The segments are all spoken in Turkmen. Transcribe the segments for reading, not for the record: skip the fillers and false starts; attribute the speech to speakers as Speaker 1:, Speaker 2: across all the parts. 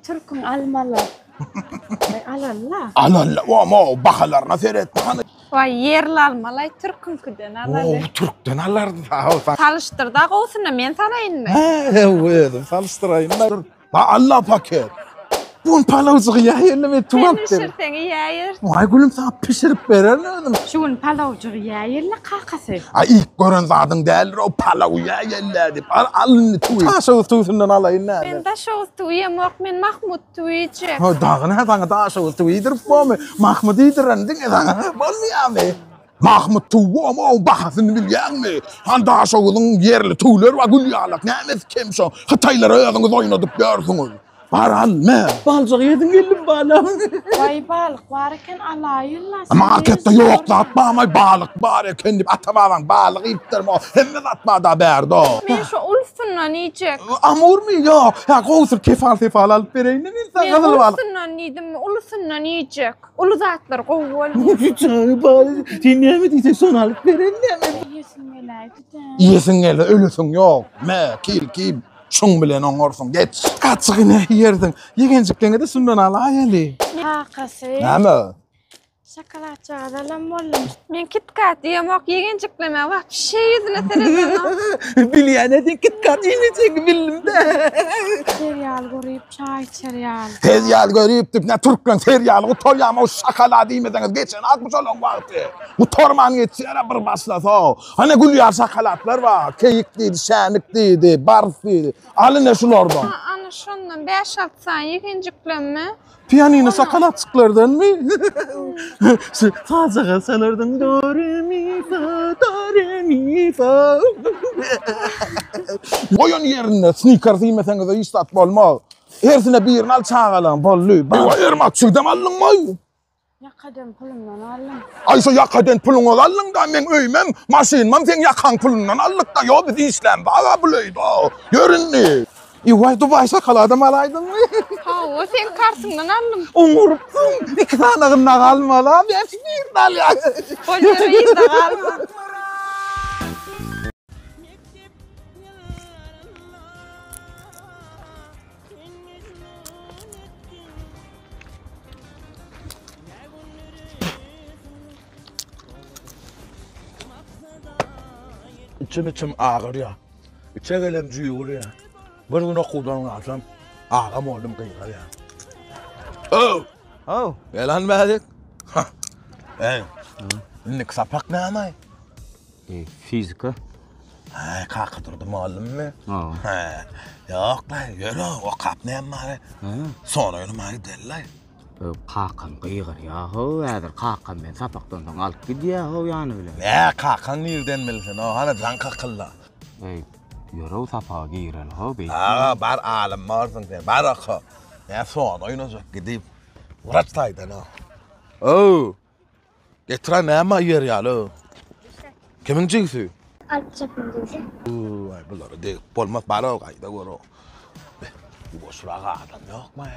Speaker 1: Türküň almalar. Waý alalla.
Speaker 2: Alalla. Omo bahalaryna seret. Hany.
Speaker 3: Waý ýerli almalaý türküňkiden alaly.
Speaker 2: O türkden alardy sag ol.
Speaker 3: Salyşdyrda gowusyny men salaýynmy?
Speaker 2: He, özüm salyşdyraýyn. Ba Allah paket. Bu palawjygy ýa ýerli men
Speaker 3: tuwap ber. Pişirseň iýäýer.
Speaker 2: Waý gülüm saňa pişirip bererin özüm.
Speaker 1: Şu gün palawjygy ýa ýerli kakasy.
Speaker 2: A ilk gören zadyň däldir o palaw ýa ýerli diýip. Al al indi tüwi. Daşoguz tüwüsinden alaýyn näme.
Speaker 3: Men daşoguz tüwi iýemok, men Mahmut tüwi iýjek.
Speaker 2: Ha dagy nä saňa daşoguz tüwi iýdirip bormy? Mahmut iýdiren diňe saňa bolmaýarmy? Mahmut tüwi o bahasyny bilýäňmi? Han Daşoguzyň ýerli tüwleri bar gül ýalak. Nämesi kem şo? Hytaýlara özüňiz oýnadyp ýörsüňiz. Bar al, me.
Speaker 4: Baljak ýediň geldim balam.
Speaker 1: Waý balyk bar eken alaýyn-la.
Speaker 2: Marketde ýok zat barmy? Balyk bar eken diýip ata-babaň balyk iýipdirmi? Hemme zat bar-da bärde.
Speaker 3: Men şu ulusyndan iýjek.
Speaker 2: Amurmy? Ýok. Hä, gowusy kefal-sefal alyp bereýin-de men saňa
Speaker 3: Men
Speaker 2: gyzyl balyk.
Speaker 3: ulusyndan diýdim, ulusyndan iýjek. Uly zatlar gowy bolýar.
Speaker 4: Jany bar. Sen näme diýseň şony alyp bererin näme.
Speaker 1: Iýesiň geläýdi-dä.
Speaker 2: Iýesiň gelse ölesiň ýok. Me, kil, kil. Şuň bilen oňarsyň. Geç. Gaçygy ne iýersiň? Ýegenjikleňe-de şundan alaýaly.
Speaker 1: Kakasy.
Speaker 2: Näme?
Speaker 1: Şokoladjagaz alan boldum.
Speaker 3: Men KitKat iýemok, ýegenjikleme wapşe ýüzüne seredenok.
Speaker 4: Bilýän-ä sen KitKat iýmejegini bildim-dä.
Speaker 1: Serial görüp çaý içer ýaly.
Speaker 2: Serial görüp diýip, nä türkmen serialy gutarýamy o şokolad iýmeseňiz geçenak bu şolaň wagty. Gutarman geçýär-ä bir başlasa. Hany gül ýaly şokoladlar bar. Keýik diýdi, şänik diýdi, bars diýdi. Al ine şulardan.
Speaker 3: Ana şondan bäş-alty sany ýegenjiklenme.
Speaker 2: Pianino şokoladçyklardanmy?
Speaker 4: Şu sajaga çalardyň do re mi fa do re mi fa.
Speaker 2: Goýan ýerinde snikers iýmeseňiz hiç zat bolmaz. Hersine birini al çagalaň boldy. Ewa Ermak çigdem aldyňmy?
Speaker 1: Ýakadan pulumdan aldym.
Speaker 2: Aý şo ýakadan puluňy aldyň-da meň öýümem, maşynymam seň ýakaň pulundan aldyk-da. Ýo biz işlämzok a bul öýde. Ýör indi.
Speaker 4: Ewaý Dubaý şokoladam alaýdyňmy?
Speaker 3: Hawa, seň kartyňdan aldym.
Speaker 4: Oňarypsyň. Iki sanagynda galmaly-a, men şu birini alýan.
Speaker 3: Bolýar, yzda galma.
Speaker 2: İçim içim agyrýar. İçe gelem jüýgürýär. Bir gün okuwdan galsam, agam oldum gygyrýar. Ow!
Speaker 4: Ow!
Speaker 2: Gel han bärik. Ey, indiki sapak näme?
Speaker 5: E, fizika.
Speaker 2: Hä, Kakadurdy mugallymmy?
Speaker 5: Hawa.
Speaker 2: Hä, ýok-laý, ýör-ä, okap näme bar-aý? Sona ýöne gideli-laý.
Speaker 5: E, kakam gygyrýa-how, häzir kakam meni sapakdan soň alyp gidýä-how ýany bilen.
Speaker 2: Nä, kakaň nirden bilsin-ow, hany jaň kakylda.
Speaker 5: Eý, ýör-ow sapaga gireli-how, beýtme.
Speaker 2: Aga, bar alym borsuň sen, bar oka. Nä, sona oýnajak gidip, wraç taýdan-ow. Ow! Getir-ä näme ýer ýaly. Kimiň jigsi?
Speaker 6: Alyp çapyň jigsi.
Speaker 2: Waý bulara degip bolmaz bar-ow gaýda gör-ow. Ýuwaşrak adam ýokmy?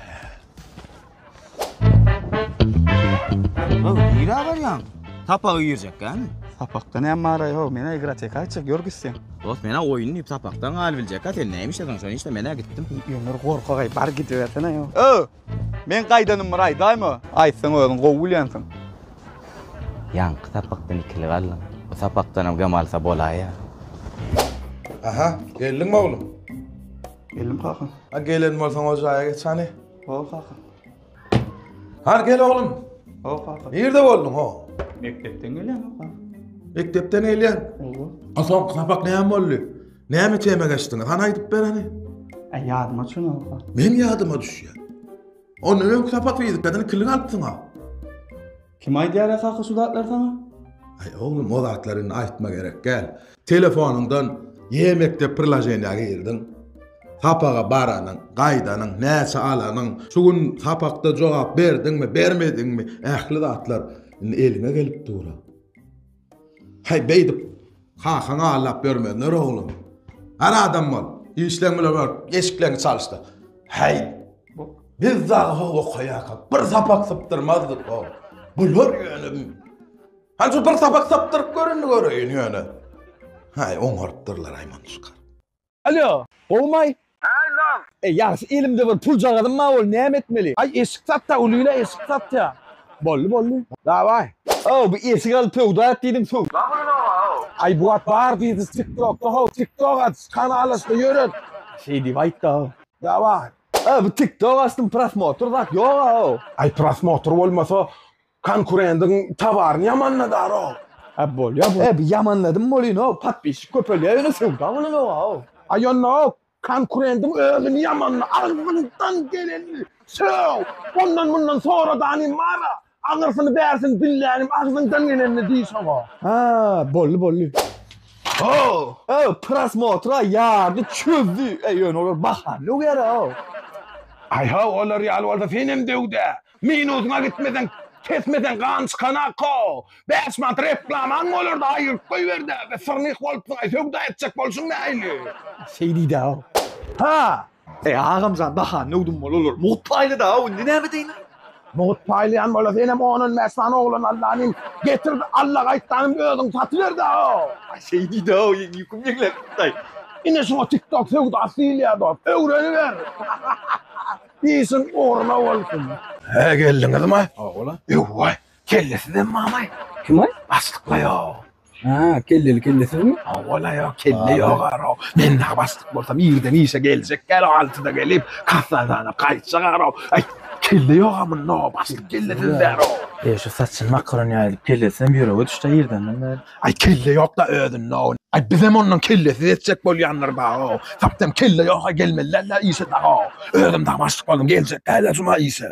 Speaker 5: How, nirä barýaň? Sapaga girjekkämi?
Speaker 4: Sapakda näme bar-aý how, men-ä igroteka gitjek, ýör gitseň.
Speaker 5: Dost, men-ä oýun diýip sapakdan galybiljek-ä, sen näme işlediň, şony işle, men-ä gitdim.
Speaker 4: Ömür gorkak-aý, bar gidibersene-ow. Öw! Men gaýdanym bir aýdaýma? Aýtsaň özüň gowy bilýänsiň.
Speaker 5: Ýaňky sapakdan ikilik aldym. Bu sapakdanam gem alsa bolaýýar.
Speaker 2: Aha, geldiňmi oglum?
Speaker 4: Geldim kaka.
Speaker 2: A gelen bolsaň o jaýa geç hany.
Speaker 4: Ho kaka.
Speaker 2: Hany gel oglum.
Speaker 4: Ho kaka.
Speaker 2: Nirde bolduň ho?
Speaker 4: Mekdepden gelýän kaka.
Speaker 2: Mekdepden gelýän?
Speaker 4: Hawa.
Speaker 2: A soňky sapak näme boldy? Näme tema geçdiňiz? Hany aýdyp ber hany.
Speaker 4: Äý ýadyma düşenok.
Speaker 2: Meň ýadyma düşýär. Ondan öňki sapak fizikadan ikilik alypsyň-a.
Speaker 4: Kim aýdýar-a kaka şu zatlary saňa?
Speaker 2: Aý oglum o zatlary indi aýtma gerek däl. Telefonyňdan E-mekdep priloženiýa girdiň. Sapaga baranyň, gaýdanyň, näçe alanyň, şu gün sapakda jogap berdiňmi, bermediňmi, ähli zatlar indi eliňe gelip dur-a. Häý, beýdip kakaňy aldap ýörmezler oglum. Her adam bol. Işleň bilen bar, eşikleňi çalyşda. Häý, biz dagy ho okaýarkak bir sapak sypdyrmazdyk ho. Bular ýöne. Hany şu bir sapak sypdyryp gör indi göreýin ýöne. Häý, oňarypdyrlar aý muny çykar.
Speaker 4: Alo, gowumaý?
Speaker 2: Häý, dos.
Speaker 4: E ýagşy elimde bir puljagazym bar ol näme etmeli?
Speaker 2: Aý eşik satda ulyla eşik satýa.
Speaker 4: Boldy boldy.
Speaker 2: Daway.
Speaker 4: Ow bu eşik alyp söwda et diýdim söwda
Speaker 2: Aý bu wagt bar diýdi tiktokda how tiktok aç kanal açda ýöret.
Speaker 4: Şeý diýip aýtda.
Speaker 2: Daway.
Speaker 4: A bu tiktok açdym prosmotr zat ýok a.
Speaker 2: Aý prosmotr bolmasa konkurendiň towaryny ýamanladar-ow.
Speaker 4: A bolýa bu. E bu ýamanladym bolýn-ow podpisçik köpelýä ýöne söwda bolanok-ow.
Speaker 2: Aý onda konkurendiň özüni ýamanla agzyňdan gelenini söw ondan mundan soradanym bar-a aňyrsyny bärsini billänim agzyňdan gelenini diý şoňa.
Speaker 4: Ha boldy boldy.
Speaker 2: How!
Speaker 4: Ew prosmotra ýardy çözdü e ýöne olar bahany döwýär-ow.
Speaker 2: Aý how olar ýaly bolsa senem döwdä. Minusyňa gitmeseň, kesmeseň gan çykanak-ow. Bäş manat reklamaň bolar-da, aýyryp goýber-dä. Be syrnyh bolupsyň-aý, söwda etjek bolşuň nähili?
Speaker 4: Şeý diýdä-ow.
Speaker 2: Ha!
Speaker 4: Eý, agamjan, bahany öwdüm bol, olar mugt paýlady-ow, indi näme edeýin-aý?
Speaker 2: Mugt paýlaýan bolsa, senem on-on bäş sany oglan al-da, inim, getir, Alla gaýtdanym özüň satyber-dä-ow.
Speaker 4: Aý, şeý diýdä-ow, ýüküm ýeňläp gitdi-aý.
Speaker 2: Ine şuňa TikTok söwdasy diýilýär, dost. Öwreniber. Işiň ugruna bolsun. Hä geldiňizmi?
Speaker 4: Hawa.
Speaker 2: Ýowaý, kellesizem mamay.
Speaker 6: Kim-aý?
Speaker 2: Başlykla ýok.
Speaker 6: Ha, kelleli kellesizmi?
Speaker 2: Hawa-la ýok, kelle ýok ara. Men dagy başlyk bolsam irden işe geljek gel altyda gelip, kassadan gaýtjak ara. Aý, kelle ýok-a munda, başlyk kellesiz däl-ow.
Speaker 6: E, şu saçyny makaron ýaýylyp kellesizem ýürege düşdi irdenden bäri.
Speaker 2: Aý kelle ýok-da özünde-ow. Aý bizem ondan kellesiz etjek bolýanlar bar-ow. Sapdem kelle ýok-a gelmeli däl-ä işe dagy-ow. Özüm dagy başlyk boldum geljek däl-ä juma işe.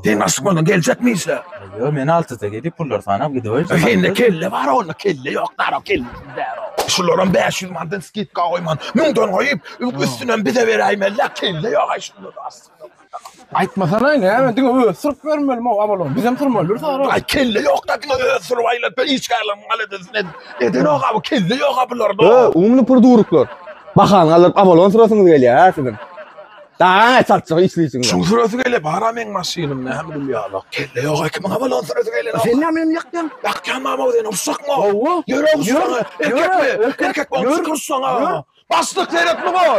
Speaker 2: Sen başlyk bolduň geljekmi işe?
Speaker 6: Ýok men altyda gelip pullary sanap gidiberjek.
Speaker 2: Sende kelle bar onda kelle ýok dara kellesiz däl-ow. Şularam 500 manatdan skidka goýman müňden goýup üstünem bize beräýmeli-dä kelle ýok-aý şunda-da aslynda.
Speaker 7: Aýtmasana näme diňe öz sürüp bermelimi o abalon bizem sürmelidir sara.
Speaker 2: Aý kelle ýok-da diňe öz sürüp aýlanyp işgärleriň aladasyny edip edenok a bu kelle ýok-a bularda.
Speaker 4: Ö, umny purduruklar. Bahany galdyryp abalon süresyňyz gelýär hä siziň. Daga çaltjak işleýşiňiz.
Speaker 2: Şuň süresi gelýär bar-a meň maşynym näme gülýärler. Kelle ýok-a kimiň abalon süresi gelenok.
Speaker 7: Sen näme meni ýakýaň?
Speaker 2: Ýakýan mama sen urşakmy?
Speaker 7: Hawa.
Speaker 2: Ýör urşsaňa. Erkekmi? Erkek bolup çyk urşsaňa. Başlyk seret muňa.